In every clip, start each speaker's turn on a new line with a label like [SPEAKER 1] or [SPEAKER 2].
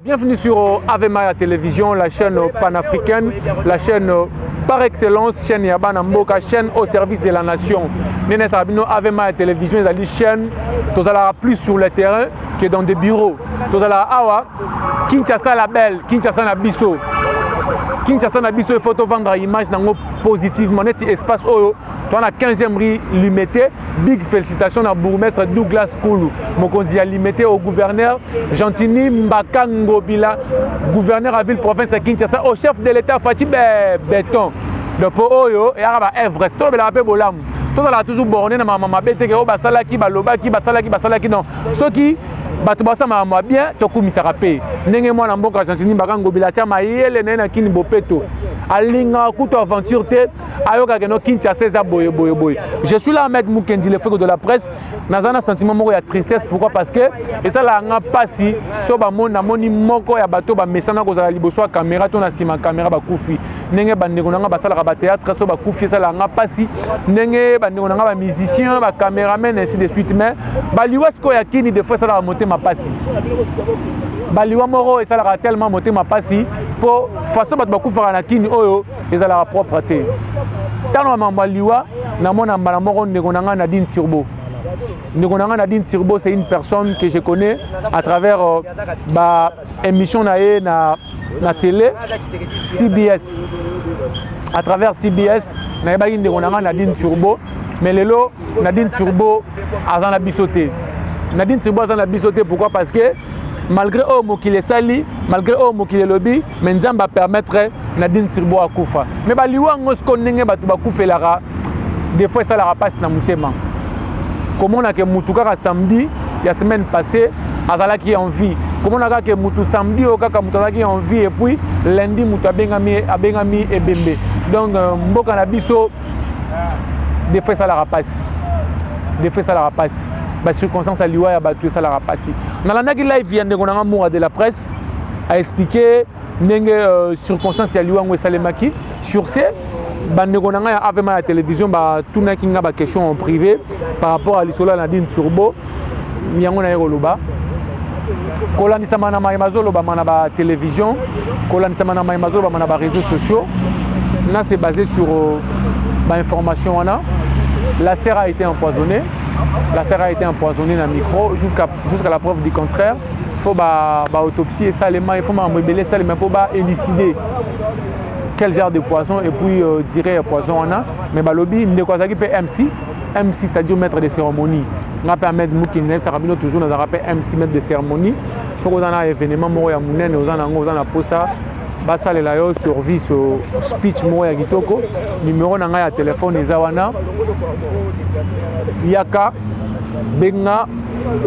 [SPEAKER 1] Bienvenue sur Ave Maria Télévision, la chaîne panafricaine, la chaîne par excellence, chaîne ya bana mboka, chaîne au service de la nation. Nene Sabino Ave Maria Télévision, ezali chaîne tozalaka plus sur le terrain que dans des bureaux. Tozalaka awa Kinshasa la belle, Kinshasa na biso. Kinshasa na biso, il faut vendre image nango positivement neti espace oyo toa na 15e rue Limete. Big félicitation na bourgmestre Douglas Kulu, mokonzi ya Limete, au gouverneur Gentini Mbaka Ngobila, gouverneur ya ville province ya Kinshasa, au chef de l'État Fatshi Béton. Donc po oyo eyaka ba Everest, tolobelaka mpe bolamu, tozalaka toujours borné na mama mabe teke oyo basalaki, balobaki, basalaki, basalaki. Non, soki bato basala makambo ya bien, tokumisaka mpe ndenge mwana mboka Gentini Mbaka Ngobila atya mayele na ye na kini bopeto, alingaka kutu aventure te, ayokaka no Kinshasa eza boye boye boye. Je suis là, Ahmed Mukendi, le frère de la presse. Naza na sentiment moko ya tristesse. Pourquoi? Parce que esalaka nga mpasi so bamoni, namoni moko ya bato bamesana kozala liboso ya caméra to na nsima caméra bakufi. Ndenge bandeko na nga basalaka bathéâtre, so bakufi, esalaka nga mpasi. Ndenge bandeko na nga bamusicien, bacaméraman, ainsi de suite. Mais baliwa sikoyo ya kini, des fois esalaka motema mpasi. Baliwa moko esalaka tellement motema mpasi mpo façon bato bakufaka na kini oyo ezalaka propre te. Ntango makambo ya liwa, namona mbala moko ndeko na ngai Nadine Turbo. Ndeko na ngai Nadine Turbo, c'est une personne que je connais à travers ba émission na ye na télé CBS. À travers CBS nayebaki ndeko na ngai Nadine Turbo. Mais lelo Nadine Turbo aza na biso te. Nadine Turbo aza na biso te. Pourquoi? Parce que malgré oyo mokili esali, malgré oyo mokili elobi, mais Nzambe apermettre Nadine Turbo akufa. Mais baliwa yango siko, ndenge bato bakufelaka, des fois esalaka mpasi na motema komona ke mutu kaka samedi ya semaine passée azalaki en vie, komona kaka mutu samedi oyo kaka mutu azalaki en vie, et puis lundi mutu abengami, abengami ebembe. Donc mboka na biso, des fois esalaka mpasi, des fois esalaka mpasi. Bacirconstance ya liwa ya bato esalaka mpasi. Nalandaki live ya ndeko na nga Moura de la presse, aexpliquer ndenge circonstance ya liwa yango esalemaki. Sur ce, bandeko na ngai ya Avema ya télévision batunaki nga baquestion en privé par rapport à lisolo ya Nadine Turbo. Yango naye koloba, kolandisama na maye mazolobama na batélévision, kolandisama na maye mazolobama na baréseaux sociaux, na se basé sur bainformation wana, la sœur a été empoisonnée. La sœur a été empoisonnée na micro jusqu'à la preuve du contraire. Il faut ba autopsie esalema, il faut makambo ebele esalema mpo baélucider quel genre de poison et puis dirait poison wana. Mais balobi ndeko azalaki mpe MC, MC, c'est-à-dire maître de cérémonie. Nga mpe Ahmed Mukini, nayebisaka bino toujours, nazalaka mpe MC, maître de cérémonie. Soki oza na événement moko ya monene, oza nango, oza na posa basalela yo service, speech moko ya kitoko, numéro na ngai ya telefone eza wana. Yaka, benga,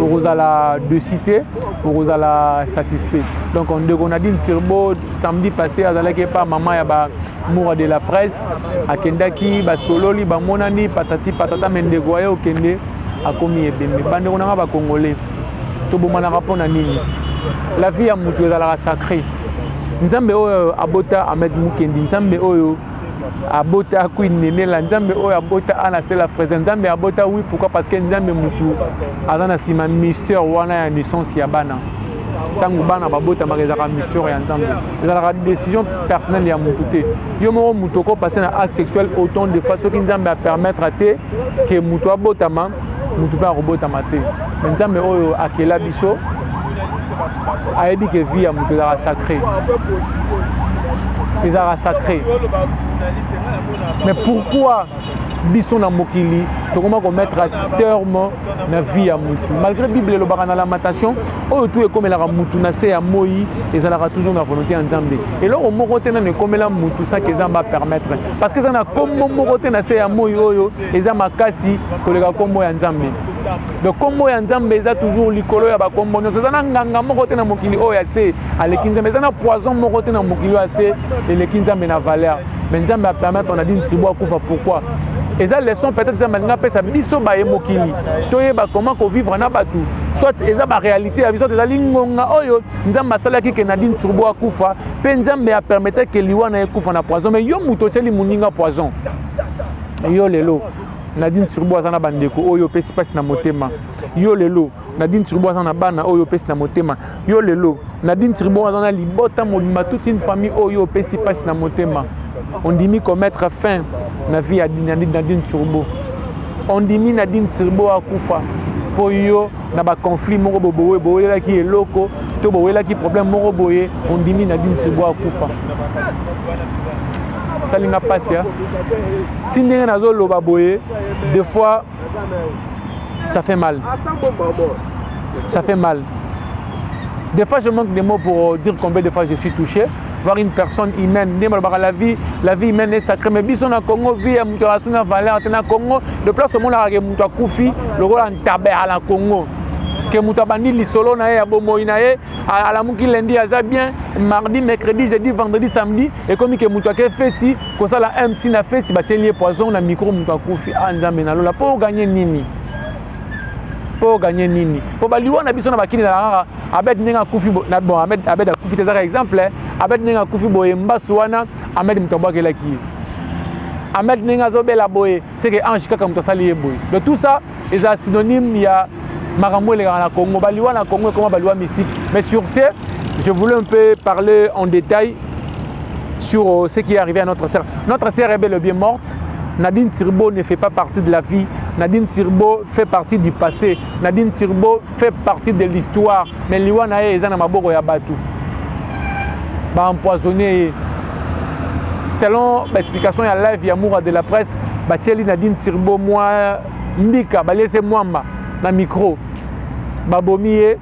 [SPEAKER 1] okozala déçu te, okozala satisfait. Donc ndeko Nadine Turbo, samedi passé azalaki epa mama ya bamoura de la presse, akendaki, basololi, bamonani, patati patata. Me ndeko aye okende, akomi ebembe. Bandeko na nga bacongolais, tobomanaka mpo na nini? La vie ya motu ezalaka sacré. Nzambe oyo abota Ahmed Mukendi, Nzambe oyo abota Queen Nenela, Nzambe oyo abota Ana Stella Fraser, Nzambe abota, oui. Pourquoi? Parce que Nzambe mutu aza na nsima mystère wana ya naissance ya bana. Ntango bana babotamaka, ezalaka mystère ya Nzambe, ezalaka décision personnelle ya motu te. Yo moko motu okopasser na acte sexuel autant de fois, soki Nzambe apermettre te ke motu abotama, motu mpe akobotama te. Me Nzambe oyo akela biso ayebi ke vie ya moto ezalaka sacré, ezalaka sacré. Mais pourquoi biso na mokili tokoma komettre terme na vie ya mutu, malgré Bible elobaka na Lamentation, oyo tu ekomelaka mutu na se ya moi ezalaka toujours na volonté ya Nzambe? Eloko moko te nano ekomela mutu sans que Nzambe apermettre, parce que eza na kombo moko te na se ya moi oyo eza makasi koleka kombo ya Nzambe. Donc kombo ya Nzambe eza toujours likolo ya bakombo nyonso. Eza na nganga moko te na mokili oyo ya se aleki Nzambe, eza na poison moko te na mokili oyo ya se eleki Nzambe na valeur. Mais Nzambe apermettre Nadine Turbo akufa. Pourquoi? Eza leçon peut-être Nzambe alingi apesa biso baye mokili, toyeba comment kovivre na bato. Soit eza baréalité ya biso, ezali ngonga oyo Nzambe asalaki ke Nadine Turbo akufa, mpe Nzambe apermettre ke liwa na ye ekufa na poison. Mais yo moto oseli moninga poison, yo lelo Nadine Turbo aza na bandeko oyo opesi mpasi na motema. Yo lelo Nadine Turbo aza na bana oyo opesi na motema. Yo lelo Nadine Turbo aza na libota mobimba, toute une famille oyo opesi mpasi na motema. Ondimi komettre fin na vie ya Nadine Turbo. Ondimi Nadine Turbo akufa mpo yo na baconflit moko boboye boyelaki eloko to bowelaki problème moko boye, ondimi Nadine Turbo akufa. Esalinga mpasi ya ti ndenge nazoloba boye, des fois ça fait mal, ça fait mal. Des fois je manque de mots pour dire combien de fois je suis touché voir une personne humaine. Nde balobaka la vie humaine est sacrée, mais biso na Congo, vie ya moto asu na valeur te. Na Congo, de place omonaka ke moto akufi lokola ntabe na Congo, ke moto abandi lisolo na ye ya bomoi na ye, alamuki lundi aza bien, mardi, mercredi, jeudi, vendredi, samedi, ekomi ke moto ake feti kosala MC na feti, batieli ye poison na micro, moto akufi. A Nzambe nalola, mpo oganye nini? Mpo oganye nini? Mpo baliwa na biso na bakini ezalaka kaka Abed ndenge akufi. Bon, Abed akufi te, ezaka exemple. Abed ndenge akufi boye, mbasu wana Ahmed moto abwakelaki ye. Ahmed ndenge azobela boye, c'est que ange kaka moto asali ye boye. Donc tout ça eza synonyme ya makambo elekaka na Congo. Baliwa na Congo ekoma baliwa mystique. Mais sur ce, je voulais un peu parler en détail sur ce qui est arrivé à notre sœur. Notre sœur est bel et bien morte. Nadine Turbo ne fait pas partie de la vie. Nadine Turbo fait partie du passé. Nadine Turbo fait partie de l'histoire. Mais liwa na ye eza na maboko ya bato. Ba empoisonné ye. Selon l'explication ya live ya Moura de la presse, batieli Nadine Turbo mwa mbika, baliese mwamba na micro. Babomi ye,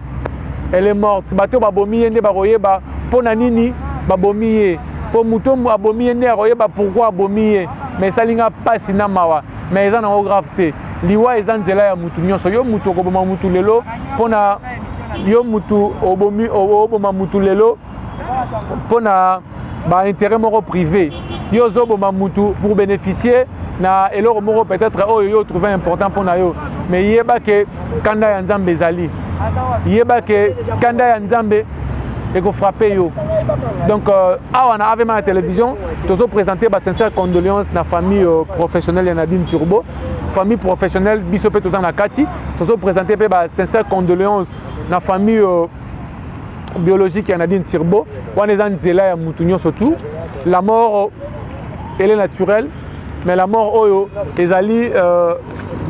[SPEAKER 1] elle est morte. Bato babomi ye nde bakoyeba mpo na nini babomi ye. Mpo moto abomi ye nde akoyeba pourquoi abomi ye. Mais esali nga mpasi na mawa, mais eza nango grave te. Liwa eza nzela ya mutu nyonso. Yo mutu okoboma mutu lelo mpona yo mutu obomi, oboma mutu lelo mpona baintérêt moko privé, yo ozoboma mutu pour bénéficier na eloko moko peut-être oyo yo trouve important mpona yo. Mais yeba ke kanda ya Nzambe ezali, yeba ke kanda ya Nzambe ekofrappe yo. Donc awa na AVMA ya télévision, tozoprésente basincère condoléance na famille professionnelle ya Nadine Turbo. Famille professionnelle, biso mpe toza na kati. Tozoprésente mpe basincère condoléance na famille biologique ya Nadine Turbo. Wana eza nzela ya mutu nyonso tu. La mort, elle est naturelle, mais la mort oyo ezali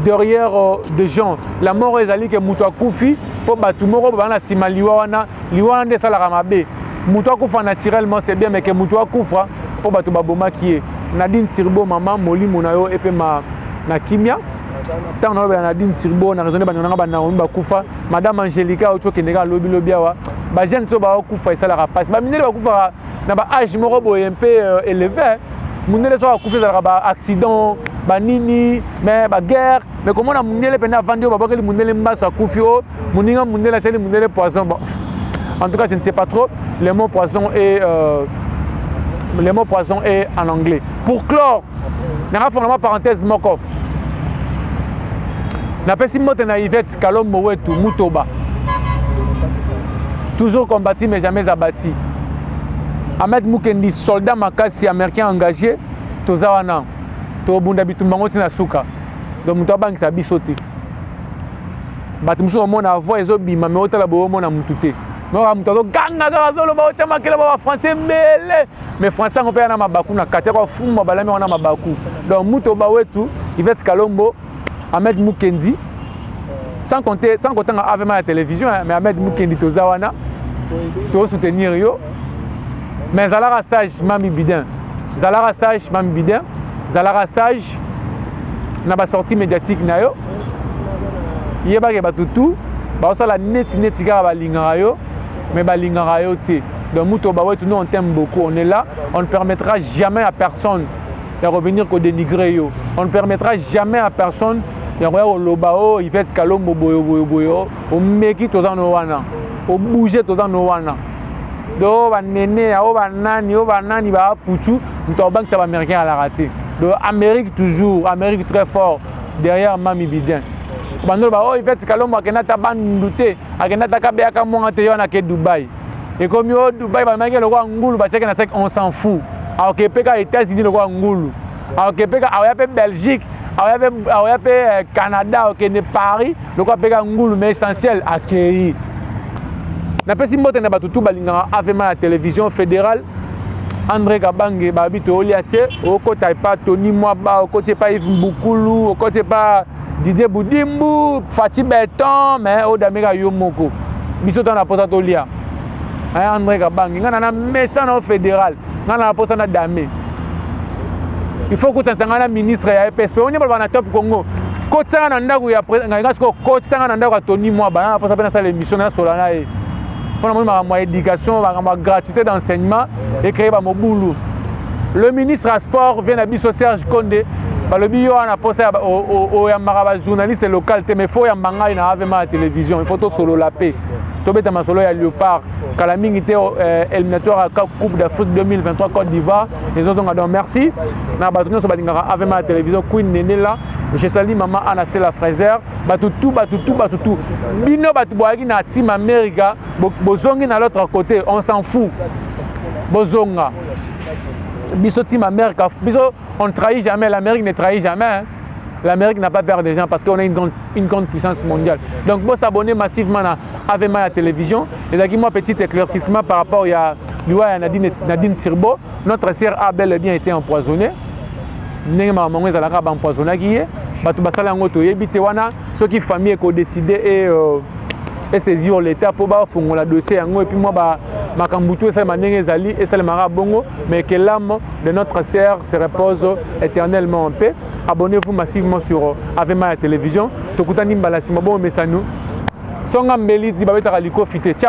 [SPEAKER 1] derrière des gens, la mort oyo ezali ke moto akufi mpo bato moko baa na nsima liwa wana, liwa wana nde esalaka mabe. Moto akufa naturellement, c'est bien, mais ke moto akufa mpo bato babomaki ye. Nadine Turbo, mama, molimo na yo epema na kimia. Ntango nalobela Nadine Turbo, na raisonne bandeko nanga banaomi bakufa, Madame Angélika auti okende kaka lobilobi awa. Bajeune so baokufa, esalaka mpasi. Bamindele bakufaka na baage moko boye mpe élevé. Mundele soki akufi, ezalaka baaccident, banini, mais baguerre. Mais komona mundele mpenza avandi oyo babwakeli mundele mbaso, akufi. O moninga mundele asali mundele poison. Bon, en tout cas, je ne sais pas trop, le mot poison est en anglais. Pour clore, nanga fongama parenthèse moko, napesi mbote na Yvette Kalombo wetu Mutoba, toujours combattu mais jamais abattu. Ahmed Mukendi, soldat makasi américain engagé, toza wana, tobunda bitumba ngo ntina suka. Donc moto abangisa biso te. Bato mosusu omona voix ezobima, me otala boye, omona motu te, mais moto azoganga kaka, azoloba, otya makele ba bafrançais ebele, mais français yango mpe ya na mabaku na kati yako afumba balami yango na mabaku. Donc Mutoba wetu, Yvette Kalombo, Ahmed Mukendi, sans compter, sans kotanga AVMA ya télévision, hein, mais Ahmed Mukendi, toza wana, tosoutenir yo. Mais zalaka sage, mami Bidin, zalaka sage, mami Bidin, zalaka sage na basortie médiatique na yo. Yebake bato tu baosala neti neti kaka balingaka yo, mais balingaka yo te. Donc Mutoba wetu, nous on t'aime beaucoup, on est là, on ne permettra jamais à personne ya revenir kodénigrer yo, on ne permettra jamais à personne ya koya koloba o Yvette Kalombo boyo boyo boyo. Omeki, toza no wana, obouge, toza no wana. Do banene oyo, banani oyo, banani baaputu, moto akobangisa baaméricain alaka te. Donc Amérique toujours, Amérique très fort derrière mami Bidin. Bandolo ba oyo, Yvette Kalombo akenda ata Bandu te, akenda ata kabeyaka mwanga te. Ye wana ake Dubai, ekomi o Dubai bamaki lokola ngulu, batiaki na sec. On s'en fout. Aoke mpe ka États-Unis lokola ngulu, aoke mpe aoya mpe Belgique. Aoya mpe Canada, okende Paris lokola mpe ka ngulu, mais essentiel akei. Napesi mbote na bato tu balingaka AVMA ya télévision fédérale. André Kabange, babi toyolia te. Okota epa Tony Mwaba, okoti epa Yves Mbukulu, okoti epa Didier Budimbu, Fati Beton, mais odameka yo moko. Biso tana posa tolia. André Kabange, ngai na mesa na fédéral, ngai na posa na dame. Il faut kotanisa ngai na ministre ya EPSP. Oni baloba na Top Congo, kotisanga na ndako ya ngai sikoyo, kotisanga na ndako ya Tony Mwaba. Na posa mpe nasala émission, nasola na ye mpona moni makambo ya éducation, makambo ya gratuité d'enseignement ecréer bamobulu. Le ministre ya sport vient na biso, Serge Konde, balobi yo wana mposa oyambaka bajournaliste local te, mais faut oyamba ngai na AVMA ya télévision. Il faut tosolola mpe tobeta masolo ya Léopard. Kala mingi te, éliminatoire ya Coupe d'Afrique 2023, Côte d'Ivoire ezozonga. Donc merci na bato nyonso balingaka AVMA ya télévision. Queen Nenela, je salue mama Anastela Fraser, bato tu, bato tu, bato tu. Bino bato boyaki na team America, bozongi na l'autre côté, on s'en fout. Bozonga, biso team America, biso on ne trahit jamais. L'Amérique ne trahit jamais, hein. L'Amérique n'a pas peur des gens parce qu'on a une grande puissance mondiale. Donc, bon, s'abonner massivement à AVMA la télévision. Et donc, moi, petit éclaircissement par rapport à Nadine, Nadine Tirbo. Notre sœur a bel et bien été empoisonnée. Ndenge makambo yango ezalaka, baempoisonnaki ye. Bato basala yango toyebi te. Wana soki famille ekodécider esaisir l'État mpo bafongola dossier yango, et puis mwa makambo tu esalema ndenge ezali, esalemaka bongo. Mais que l'âme de notre sœur se repose éternellement en paix. Abonnez-vous massivement sur AVMA ya télévision. Tokutani mbala nsima. Bongo mesanu songa mbeli di babetaka likofi te. Ciao.